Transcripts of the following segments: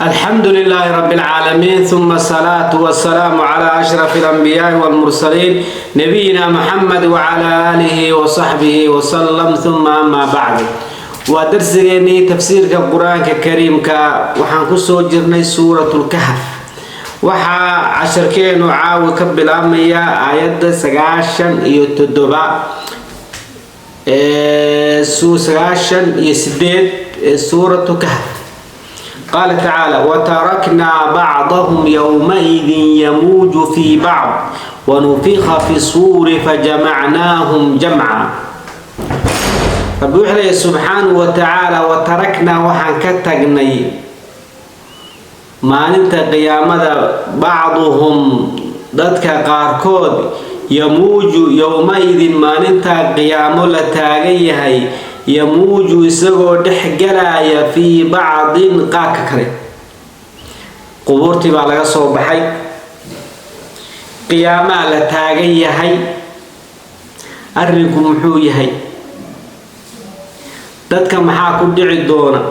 الحمد لله رب العالمين، ثم الصلاة والسلام على أشرف الأنبياء والمرسلين، نبينا محمد وعلى آله وصحبه وسلم، ثم أما بعد. Waa darsigeenii tafsiirka Qur-aanka Kariimka. Waxaan kusoo jirnay Suuratul Kahf. Waxaa casharkeenu caawi ka bilaabmayaa aayadda 97, 98 ee Suuratu Kahf. Qaala tacaala: "Wataraknaa bacdahum yowmaidin yamuuju fii bacd, wanufika fi suuri fajamacnaahum jamca." Rabbi wuxuu leeyahy subxaanahu wa tacaala: "Wataraknaa", waxaan ka tagnay maalinta qiyaamada, "bacduhum", dadka qaarkood, "yamuuju yowma-idin", maalintaa qiyaamo la taagan yahay, "yamuuju", isagoo dhex galaya, "fii bacdin", qaarka kale. Qubuurtii baa laga soo baxay, qiyaamaa la taagan yahay. Arrinku muxuu yahay? Dadka maxaa ku dhici doona?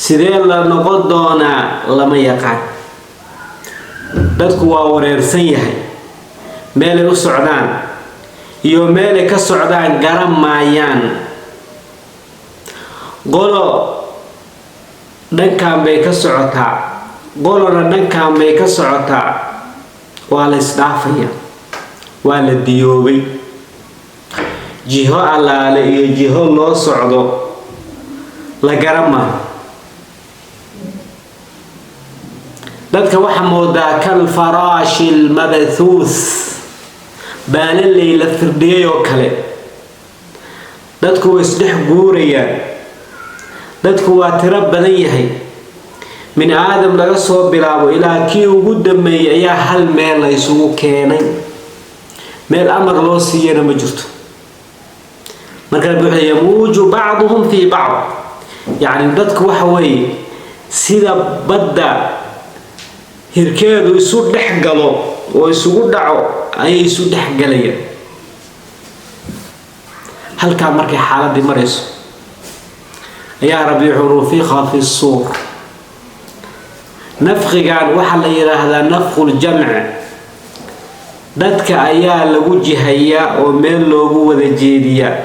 Sidee la noqon doonaa? Lama yaqaan. Dadku waa wareersan yahay, meelay u socdaan iyo meelay ka socdaan garan maayaan. Qolo dhankan bay ka socotaa, qolona dhankan bay ka socotaa. Waa la isdhaafaya, waa la diyoobay. Jiho allaale iyo jiho loo socdo la garan maayo. Dadka waxaa moodaa "kalfaraashi lmabathuuth", baalaley la firdhiyay oo kale. Dadku way isdhex guurayaan. Dadku waa tiro badan yahay. Min Aadam laga soo bilaabo ilaa kii ugu dambeeyay ayaa hal meel la isugu keenay. Meel amar loo siiyana ma jirto. Markaa wuxuu "yamuuju bacduhum fii bacd", yacni dadku waxa weeye sida badda hirkeedu isu dhex galo oo isugu dhaco ayay isu dhex galayaan. Halkaa markay xaaladii marayso ayaa Rabbi wuxuu "nufika fi suur". Nafqigan waxaa la yidhaahdaa nafquljamc. Dadka ayaa lagu jihayaa oo meel loogu wada jeediyaa.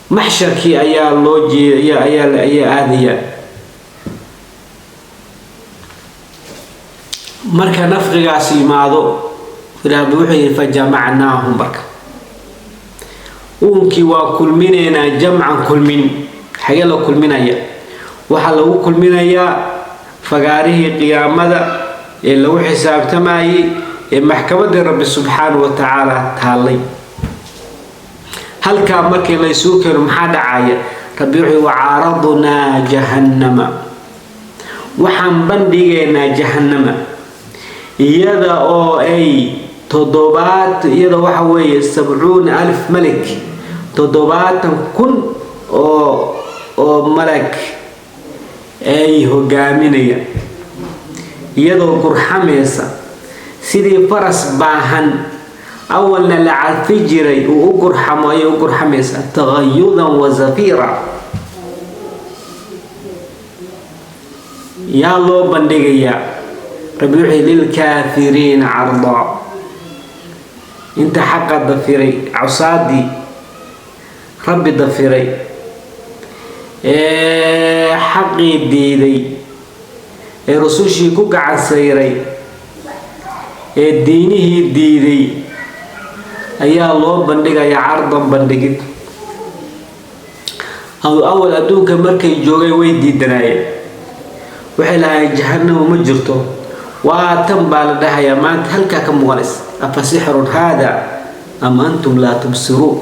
Maxsharkii ayaa loo jeeya, ayaa aadayaa. Marka nafqigaas yimaado, Rabbi wuxuu yidhi "fajamacnaahum". Marka uunkii waa kulminaynaa, jamcan, kulmin. Xagee la kulminaya? Waxaa lagu kulminayaa fagaarihii qiyaamada ee lagu xisaabtamayay, ee maxkamaddii Rabbi subxaanahu wa tacaala taallay. Halkaa markii laysugu keeno, maxaa dhacaya? Rabbi wuxuu "wacaaradnaa jahannama", waxaan bandhigaynaa jahannama, iyada oo ay toddobaad, iyada waxa weeye 70,000 malik, 70,000 oo malag ay hogaaminayaan, iyadoo gurxamaysa sidii faras baahan awalna la cadfi jiray uu u gurxamo ayay u gurxamaysaa, "tagayudan wa zafiira". Yaa loo bandhigayaa? Rabbi wuxuu "lilkaafiriina cardaa", inta xaqa dafiray, cawsaadii Rabbi dafiray ee xaqii diiday, ee rusushii ku gacan sayray, ee diinihii diiday ayaa loo bandhigayaa, cardan, bandhigid. Awal adduunka markay joogeen way diidanaayeen, waxay lahaayeen jahannamo ma jirto. Waa tan baa la dhahayaa maanta halkaa ka muuqanaysa: "Afa sixrun haada am antum laa tubsiruun?"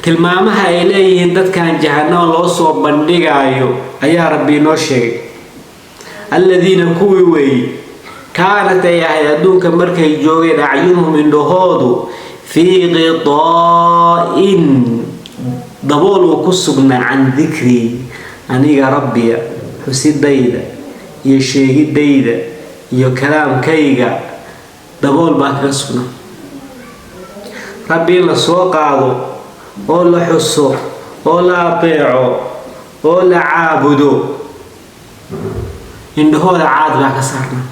Tilmaamaha ay leeyihiin dadkan jahannamo loo soo bandhigaayo ayaa Rabbi inoo sheegay: "Alladiina", kuwii weeye, "kaanat", ay ahayd adduunka markay joogeen, "acyunuhum", indhahoodu, "fii qidaa'in", dabool uu ku sugnaa, "can dikrii", aniga Rabbiya xusidayda iyo sheegidayda iyo kalaamkayga dabool baa kaga sugnaa. Rabbi in la soo qaado. Oo la xuso oo la ateeco oo la caabudo, indhahooda caad baa ka saarnaa,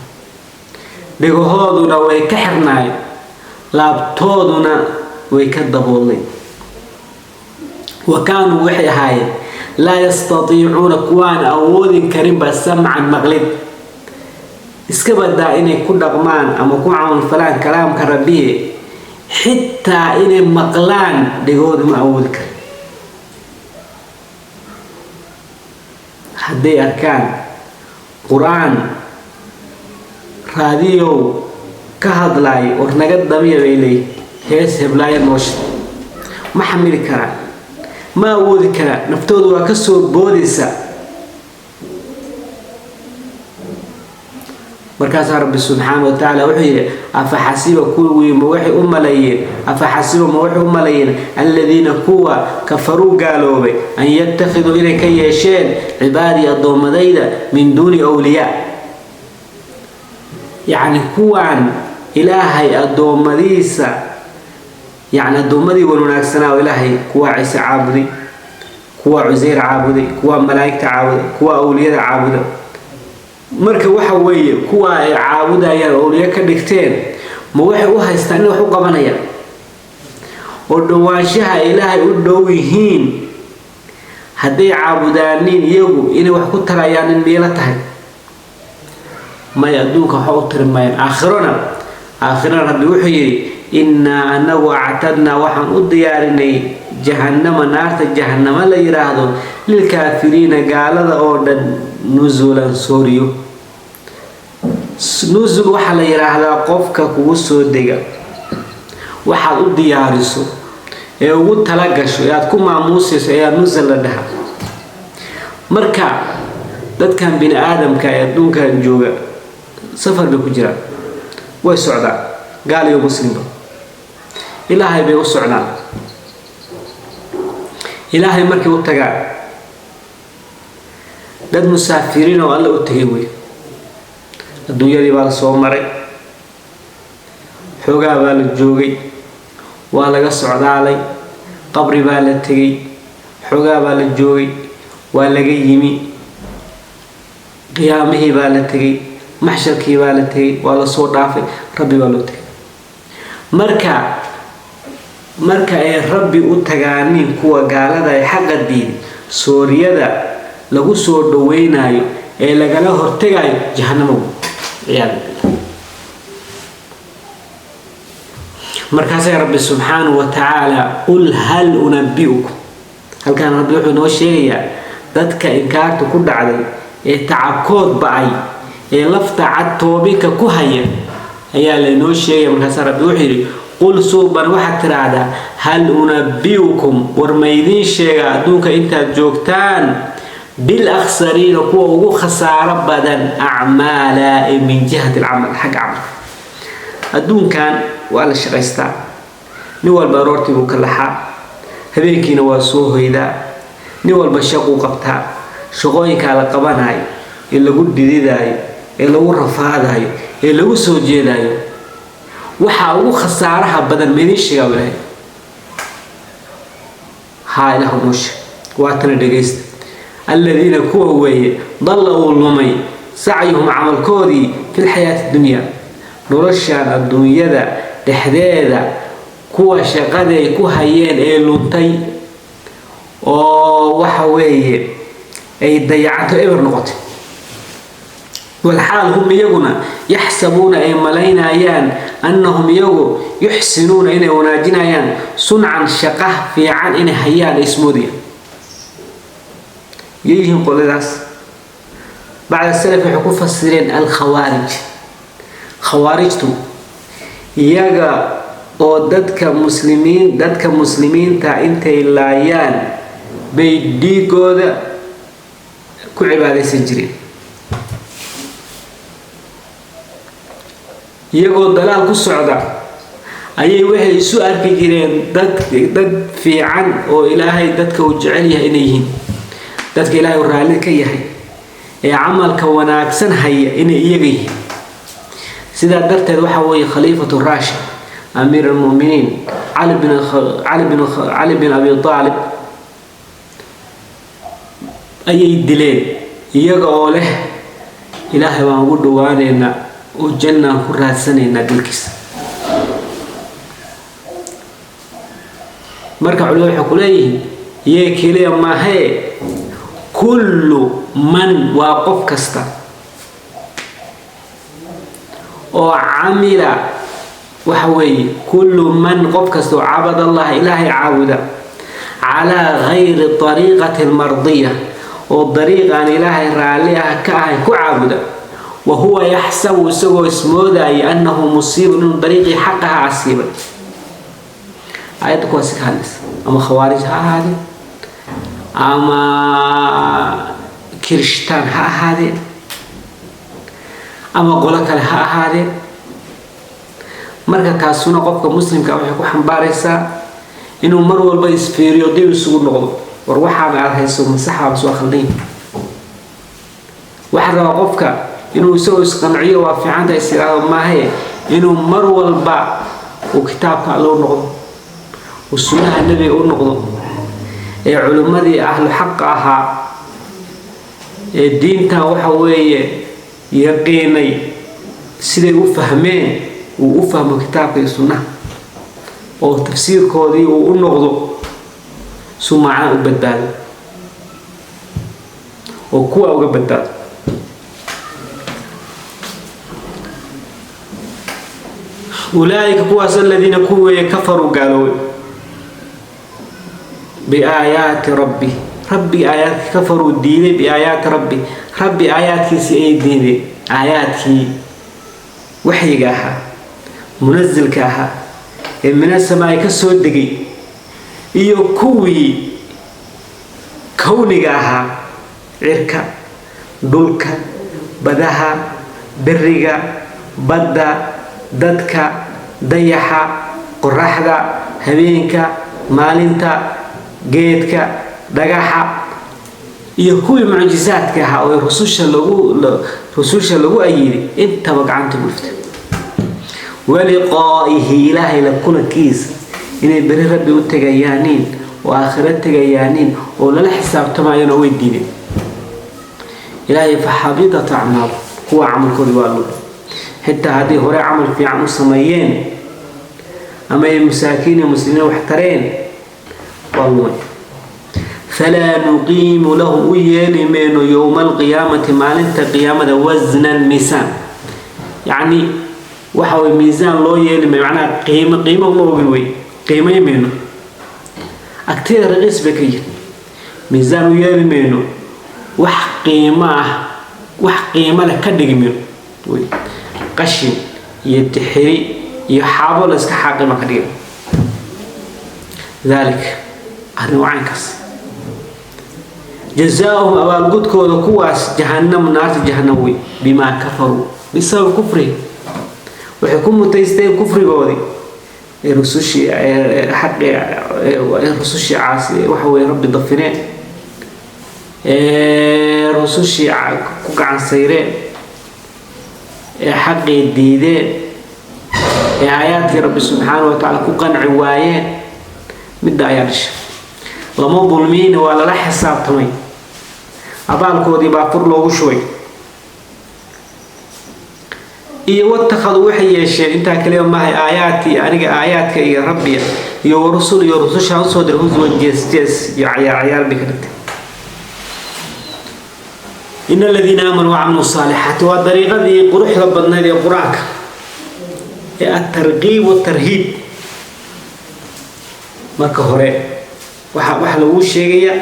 dhegahooduna way ka xirnaay, laabtooduna way ka daboolnay. Wa kaanuu waxay ahaayeen laa yastatiicuuna kuwaan awoodin karinba samcan maqlid, iska badaa inay ku dhaqmaan ama ku camalfalaan kalaamka Rabbiye, xitaa inay maqlaan dhegahooda ma awoodi karin. Hadday arkaan Qur-aan raadiyow ka hadlaayo, war naga damiya bay leeyihin, hees heblaayo noosha ma xamili karaan, ma awoodi karaan, naftooda waa ka soo boodaysa. Markaasaa Rabbi subxaana wa tacaala wuxuu yidhi: afa xasiba kuwii ma waxay u maleeyeen, afa xasiba ma waxay u maleeyeen aladiina kuwa kafaruu gaaloobay an yattakhiduu inay ka yeesheen cibaadii addoommadayda min duuni awliyaa, yacni kuwaan Ilaahay addoommadiisa, yacni addoommadii wan wanaagsanaa oo Ilaahay, kuwaa Ciise caabuday, kuwaa Cuseyr caabuday, kuwaa malaa'igta caabuday, kuwaa awliyada caabuda. Marka waxa weeye kuwa ay caabudayaan awliyo ka dhigteen, ma waxay u haystaan inay wax u qabanayaan oo dhowaanshaha Ilaahay u dhow yihiin hadday caabudaaniin iyagu inay wax ku tarayaan in miila tahay? Maya, adduunka waxa u tari maayaan, aakhirona Rabbi wuxuu yidhi: innaa anagu actadnaa waxaan u diyaarinay jahannama, naarta jahannama la yidhaahdo, lilkaafiriina gaalada oo dhan nusulan sooriyo. Nusul waxaa la yidhaahdaa qofka kugu soo dega waxaad u diyaariso ee ugu tala gasho ee aad ku maamuusayso ayaa nusal la dhahaa. Marka dadkan bini aadamka ee adduunkan jooga safar bay ku jiraan, way socdaan, gaal iyo muslimba Ilaahay bay u socdaan. Ilaahay markay u tagaan, dad musaafiriin oo Alle u tegay wey. Adduunyadii baa la soo maray, xoogaa baa la joogay, waa laga socdaalay, qabri baa la tegay, xoogaa baa la joogay, waa laga yimi, qiyaamihii baa la tegay, maxsharkii baa la tegay, waa la soo dhaafay, Rabbi baa loo tegay. Marka ay Rabbi u tagaaniin kuwa gaalada ee xaqa diiday, sooriyada lagu soo dhaweynayo ee lagala hortegayo jahannamo, ciyaadu billah. Markaasay Rabbi subxaanahu wa tacaala: qul hal unabi'ukum. Halkaan Rabbi wuxuu noo sheegayaa dadka inkaarta ku dhacday ee tacabkood ba'ay ee lafta cad toobinka ku haya ayaa laynoo sheegaya. Markaasaa Rabbi wuxuu yidhi: qul suuban waxaad tiraahdaa, hal unabi'ukum, war maydiin sheega adduunka intaad joogtaan, bil akhsariina kuwa ugu khasaaro badan acmaala ee min jihati alcamal, xagga camalka. Adduunkan waa la shaqaystaa, nin walba aroortii buu ka laxaa, habeenkiina waa soo hoydaa, nin walba shaquu qabtaa. Shaqooyinkaa la qabanayo ee lagu dhididaayo ee lagu rafaadayo ee lagu soo jeedayo, waxaa ugu khasaaraha badan maydin sheegaa? Ilaahay haa, Ilaahu noo sheeg, waatana dhegaysta: aladiina kuwa weeye dalla uu lumay sacyuhum camalkoodii filxayaati dunya, noloshan adduunyada dhexdeeda, kuwa shaqaday ku hayeen ee luntay oo waxa weeye ay dayacanto, eber noqotay, walxaal hum iyaguna yaxsabuuna ay malaynayaan annahum iyagu yuxsinuuna inay wanaajinayaan suncan, shaqa fiican inay hayaan ay ismoodayaan. Yihiin qoladaas bacda salaf waxay ku fasireen alkhawaarij. Khawaarijtu iyaga oo dadka muslimiinta intay laayaan bay dhiigooda ku cibaadaysan jireen, iyagoo dalaal ku socda ayay waxay isu arki jireen dad fiican oo Ilaahay dadka uu jecel yahay inay yihiin, dadka Ilaahay uu raalli ka yahay ee camalka wanaagsan haya inay iyaga yihiin. Sidaa darteed waxa weeye khaliifatu raashid Amiir almu'miniin Cali bin Abi Aalib ayay dileen, iyaga oo leh Ilaahay waan ugu dhawaaneynaa oo jannaan ku raadsanaynaa dilkiisa. Marka culimadu waxay ku leeyihiin iyaga keliya maahee, kullu man waa qof kasta oo camila, waxa weeye kullu man qof kasta oo cabad Allah Ilaahay caabuda calaa gayri ariiqati mardiya, oo dariiqaan Ilaahay raalli ah ka ahayn ku caabuda, wa huwa yaxsabu isagoo ismoodaya annahu musiibun inuu dariiqii xaqaha asiibay. Aayadda kuwaasi ka hadlaysa, ama khawaarij ha ahaadeen ama kirishtaan ha ahaadeen ama qolo kale ha ahaadeen. Marka taasuna qofka muslimka waxay ku xambaaraysaa inuu mar walba isfiiriyo, dib isugu noqdo, war waxaana aada hayso masaxa mise waa khaldan. Waxaa rabaa qofka inuu isagoo isqanciyo waa fiicanta is yidhaahdo maahaye, inuu mar walba uu kitaabka Alle u noqdo, uu sunnaha Nebiga u noqdo, ee culimmadii ahlu xaqa ahaa ee diintan waxa weeye yaqiinay siday u fahmeen uu u fahmo kitaabka iyo sunnaha, oo tafsiirkoodii uu u noqdo su macna u badbaado oo kuwa uga badbaado. Ulaaika kuwaas aladiina kuweeye kafaruu gaaloobay biaayaati rabbi, rabbi aayaadkii kafaruu diiday, biaayaati rabbi, rabbi aayaadkiisii ay diideen, aayaadkii waxyiga ahaa munasilka ahaa ee minasamaay ka soo degay iyo kuwii kowniga ahaa, cirka, dhulka, badaha, beriga, badda, dadka, dayaxa, qoraxda, habeenka, maalinta, geedka, dhagaxa, iyo kuwii mucjizaadka ahaa oo rususha lagu ayiday, intaba gacanta ku dhiftay. Waliqaa'ihi, Ilaahay la kulankiisa, inay beri Rabbi u tegayaaniin oo aakhiro tegayaaniin oo lala xisaabtamayona way diideen Ilaahay. Fa xabitat acmaalu, kuwa camalkoodii waa luga, xitaa hadday hore camal fiican u sameeyeen ama ay masaakiin iyo muslimiin wax tareen, waa lumay. Falaa nuqiimu lahu, u yeeli mayno, yowma alqiyaamati, maalinta qiyaamada, wasnan, miisaan. Yacni waxa way miisaan loo yeeli mayo, macnaha qiimo qiimo uma ogin, wey qiimay mayno, agteeda raqiis bay ka yihin. Miisaan u yeeli mayno, wax qiimo ah, wax qiimo leh ka dhigi mayno wey, qashin iyo tixiri iyo xaabo la iska xaaqi baan ka dhigay. Dalik arrin wacaynkaas, jazaauhum abaalgudkooda kuwaas jahannam, naarta jahannam wey, bimaa kafaruu, bisabab kufrihi, waxay ku mutaysteen kufrigoodii ee rusushii xaqii ee rusushii caasi waxa weye Rabbi dafireen, ee rusushii ku gacan sayreen, ee xaqii diideen, ee aayaadkii Rabbi subxaana wa tacaala ku qanci waayeen. Midda ayaa dhashay, lama dulmiina, waa lala xisaabtamay, abaalkoodii baa fur loogu shubay. Iyo watakhaduu, waxay yeesheen, intaa kaliya maahay, aayaadkii aniga, aayaadka iyo Rabbiya iyo warusul iyo rususha usoo diray, huswan, jees jees iyo cayaar cayaar bay ka dhigtay. In aladiina aamanuu wacamiluu saalixaati, waa dariiqadii quruxda badnayd ee Qur-aanka ee atarqiib watarhiib. Marka hore waxa laguu sheegayaa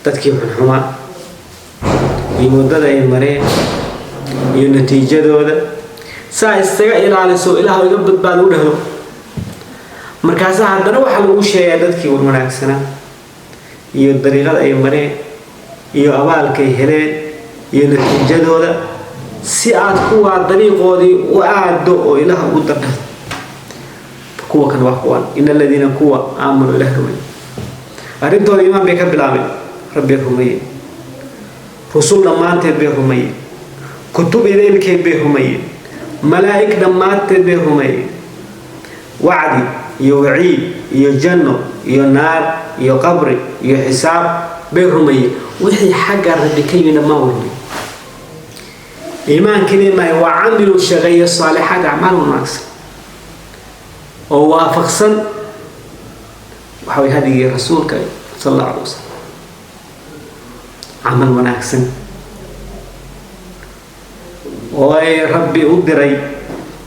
dadkii xunxumaa iyo waddada ay mareen iyo natiijadooda, saa isaga ilaaliso, Ilaah iga badbaado u dhahdo. Markaasaa haddana waxaa lagu sheegaa dadkii war wanaagsanaa iyo dariiqada ay mareen iyo abaalkay heleen iyo natiijadooda, si aad kuwaa dariiqoodii u aado oo Ilaah ugu dardhado. Kuwa kan waa kuwan, in aladiina kuwa aamanuu, Ilaah rumeeyey, arrintooda iimaan bay ka bilaabeen, Rabbi rumeeyey, rusul dhammaanteed bay rumeeyeen, kutub ideelkeed bay rumeeyeen, malaa'ig dhammaanteed bay rumeeyeen. Wacdi iyo waciid iyo janno iyo naar iyo qabri iyo xisaab bay rumeeyeen. Wixii xagga Rabbi ka yimid dhammaan way rumeeyeen. Iimaan keliya maaha, waa camiluu, shaqeeya, saalixaad, acmaal wanaagsan oo waafaqsan waxa way hadigii Rasuulka sal Allahu alay wasalam, camal wanaagsan oo ay Rabbi u diray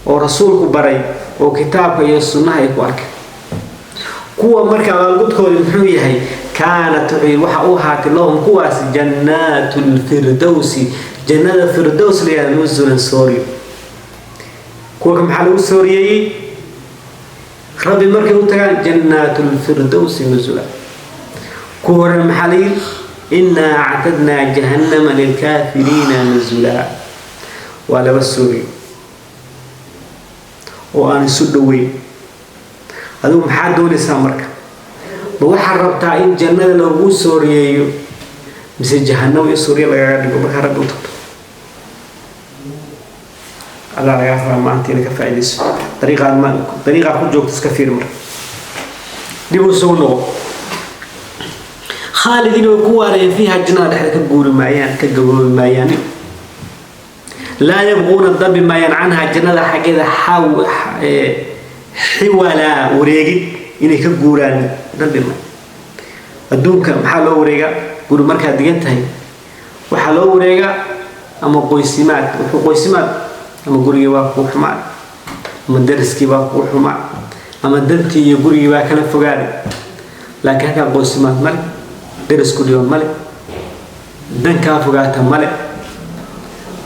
oo Rasuulku baray oo kitaabka iyo sunnaha ay ku arkeen. Kuwa marka abaalgudkooda muxuu yahay? Kaanat, wuxuu yidhi, waxa u ahaatay, lahum kuwaas, jannaatu lfirdowsi, jannada Firdows la yihahda, nuzulan, sooriyo. Kuwa maxaa lagu sooriyeeyey Rabbi markay u tagaan? Jannaatu lfirdowsi nuzula. Kuwa horena maxaa la yidhi? Innaa actadnaa jahannama lilkaafiriina nuzula. Waa laba sooriyo oo aan isu dhoweyn. Adigu maxaa doonaysaa marka? Ma waxaad rabtaa in jannada lagu sooriyeeyo mise jahannamo iyo sooriye lagaga dhigo markaa Rabbi u tagto? Adaa lagaa rabaa maanta inaad ka faa'iidayso dariiqaad ma dariiqaa ku joogto. Iska fiir marka, dib u isugu noqo. Khaalidiin, way ku waarayeen, fiiha, jannada dhexda, ka guuri maayaan, ka gaboobi maayaan. Laa yabquuna, dabi maayaan, canhaa, jannada xaggeeda, xiwalaa, wareegid inay ka guuraan dalbi maayo. Adduunka maxaa loo wareegaa? Guri markaad degan tahay waxaa loo wareegaa ama qoysimaad, wuxuu qoysimaad, ama gurigii baa kuu xumaa, ama dariskii baa kuu xumaa, ama dantii iyo gurigii baa kala fogaaday. Laakiin halkaa qoysimaad male, darisku dhiba male, dan kaa fogaata male,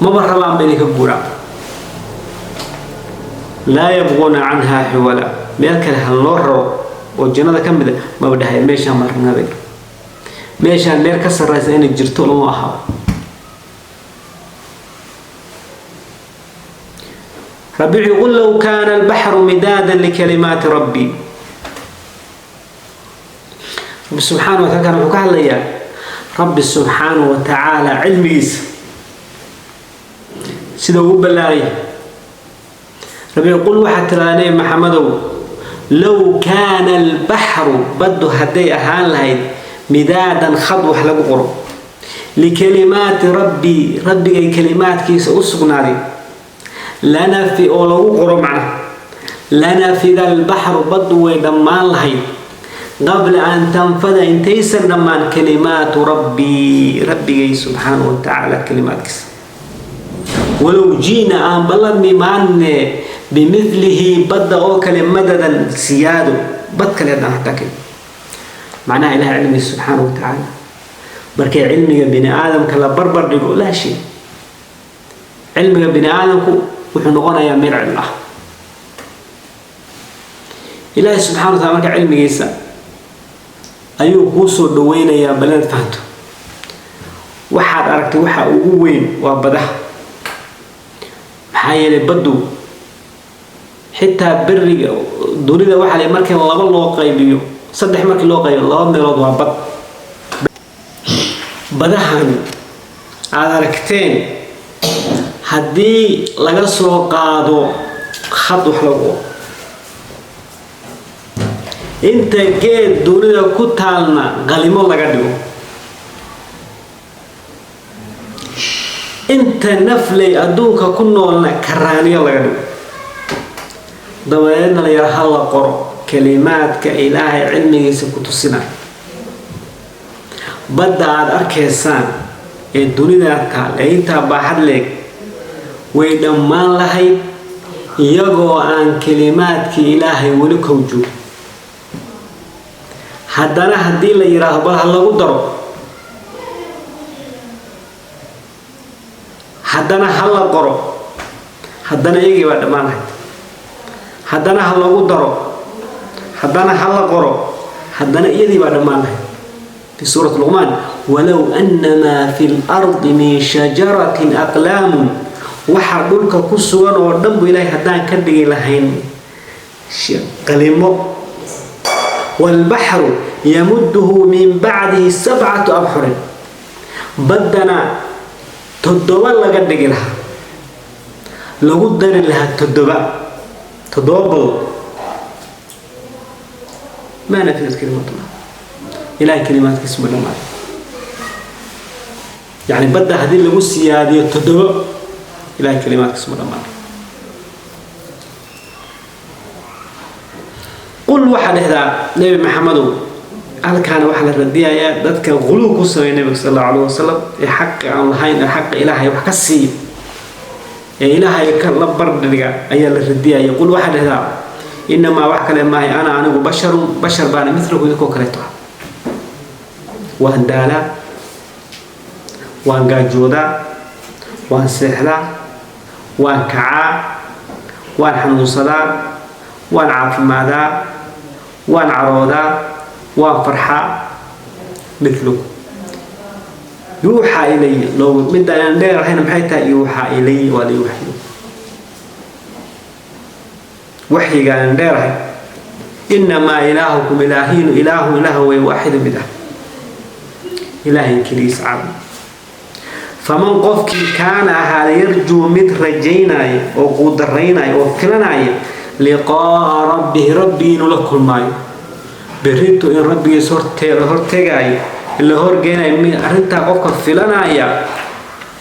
maba rabaanba inay ka guuraan. Laa yabquuna canhaa xiwala, meel kale ha loo raro oo jannada ka mid a maba dhahay. Meeshaan marnabay, meeshaan meel ka sarraysa inay jirto lama aha. Rabbi wuxuu: qul low kaana albaxru midaadan likalimaati rabbi. Rabbi subxaana wa taala wuxuu ka hadlayaa Rabbi subxaanahu wa tacaala cilmigiisa sida uu u ballaaray. Rabbi: qul, waxaad tiradaa, Nebi Maxamedow, low kaana albaxru, baddu hadday ahaan lahayd, midaadan, khad wax lagu qoro, likalimaati rabbii, Rabbigay kalimaadkiisa u sugnaaday, lanafi oo lagu qoro macna, lanafida albaxru, baddu way dhammaan lahayd, qabla an tanfada, intaysan dhammaan, kalimaatu rabbii, Rabbigay subxaanahu wa tacaala kalimaadkiisa, walow ji'na, aan bala nimaanne, bimilihi, badda oo kale, madadan, siyaado, bad kale haddaan hataa keen. Macnaha Ilahay cilmigiisa subxaanahu wa tacaala markay cilmiga bini aadamka la barbar dhigo, laa shay. Cilmiga bini aadamku wuxuu noqonayaa meel cilmi ah. Ilaahay subxana wa taala marka cilmigiisa ayuu kuu soo dhaweynayaa bal inaad fahanto. Waxaad aragtay waxa ugu weyn waa badaha. Maxaa yeelay baddu xitaa beriga dunida waxaa la markii laba loo qaybiyo, saddex markii loo qaybiyo, laba meelood waa bad. Badahan aada aragteen haddii laga soo qaado khad wax lagu, inta geed dunida ku taalna qalimo laga dhigo, inta nafley adduunka ku noolna karaaniyo laga dhigo, dabadeedna la yara ha la qoro kalimaadka Ilaahay cilmigiisa ku tusina, badda aada arkaysaan ee dunida taal ee intaa baaxad leeg way dhammaan lahayd iyagoo aan kalimaadkii Ilaahay weli kow joogin. Haddana haddii la yidhaahdo bal ha lagu daro, haddana ha la qoro, haddana iyagii baa dhammaan lahayd. Haddana ha lagu daro, haddana ha la qoro, haddana iyadii baa dhammaan lahayd. Fi suurati Luqmaan: walow annamaa fi lardi min shajaratin aqlaamun, waxa dhulka ku sugan oo dhan bu Ilaahay haddaan ka dhigi lahayn qalimo, waalbaxru yamuduhu min bacdihi sabcatu abxurin, baddana toddoba laga dhigi lahaa, lagu dari lahaa toddoba toddoba badood. Maa nafidat kalimaatullah, Ilahay kalimaadkiisu ma dhamaayo. Yani badda haddii lagu siyaadiyo 7, Ilahay kalimaadkiisu ma dhamaayo. Qul, waxaa dhehdaa Nebi Maxamedow, halkaana waxaa la radiyayaa dadka quluw ku sameeya Nebiga sal Allahu alayh wasalam ee xaqi aan lahayn, ee xaqa Ilaahay wax ka siiya, ee Ilaahay ka la bardhiga ayaa la radiyaya. Qul, waxaa dhehdaa: inamaa, wax kale maahay, ana anigu basharun, bashar baana, milaku, idinkoo kaleeto ah. Waan daalaa, waan gaajoodaa, waan seexdaa, waan kacaa, waan xanuunsadaa, waan caafimaadaa, waan caroodaa, waan farxaa. Miluku yuuxaa ilaya loogu midda aan dheerahayna maxay tahay? Yuuxaa ilaya, waa lai waxyo, waxyiga aan dheerahay. Inamaa ilaahukum, ilaahiinu, ilaahu, ilaah way, waaxidu, mid ah, Ilaahay keligiis caabud. Faman, qofkii, kaana, ahaaday, yarjuu, mid rajaynaya oo quudaraynaya oo filanaya, liqaa'a rabbihi, rabbigii inuu la kulmaayo berrito, in rabbigiis hortegaayo, la horgeynayo, arrintaa qofka filanaya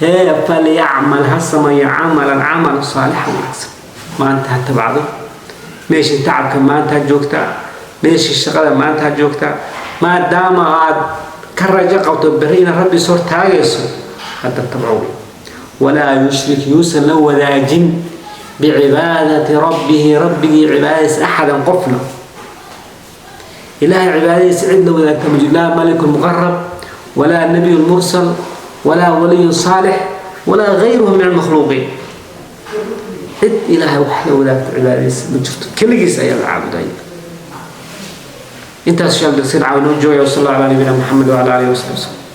hee, falyacmal, ha sameeyo, camalan, camal, saalixan, wanaagsan. Maanta ha tabcdo meeshii tacabka, maanta ha joogtaa meeshii shaqada, maanta ha joogtaa. Maadaama aad ka rajo qabto berri inaad rabbi is hortaagayso, hadda tabco. Walaa yushrik, yuusan la wadaajin, bicibaadati rabbihi, rabbigii cibaadadiisa, axadan, qofna. Ilaahay cibaadadiisa cid la wadaagta ma jiro: laa malikun muqarab, walaa nabiyun mursal, walaa waliyun saalix, walaa gayruhu min almakhluuqiin. Cid Ilaahay wax la wadaagta cibaadadiisa ma jirto, keligiis ayaa la caabudaya. Intaas insha Allah darsin caawa noo joogaya. Wasal Allah calaa nabiyina Maxamed wacala alihi wasaxbi wasallam.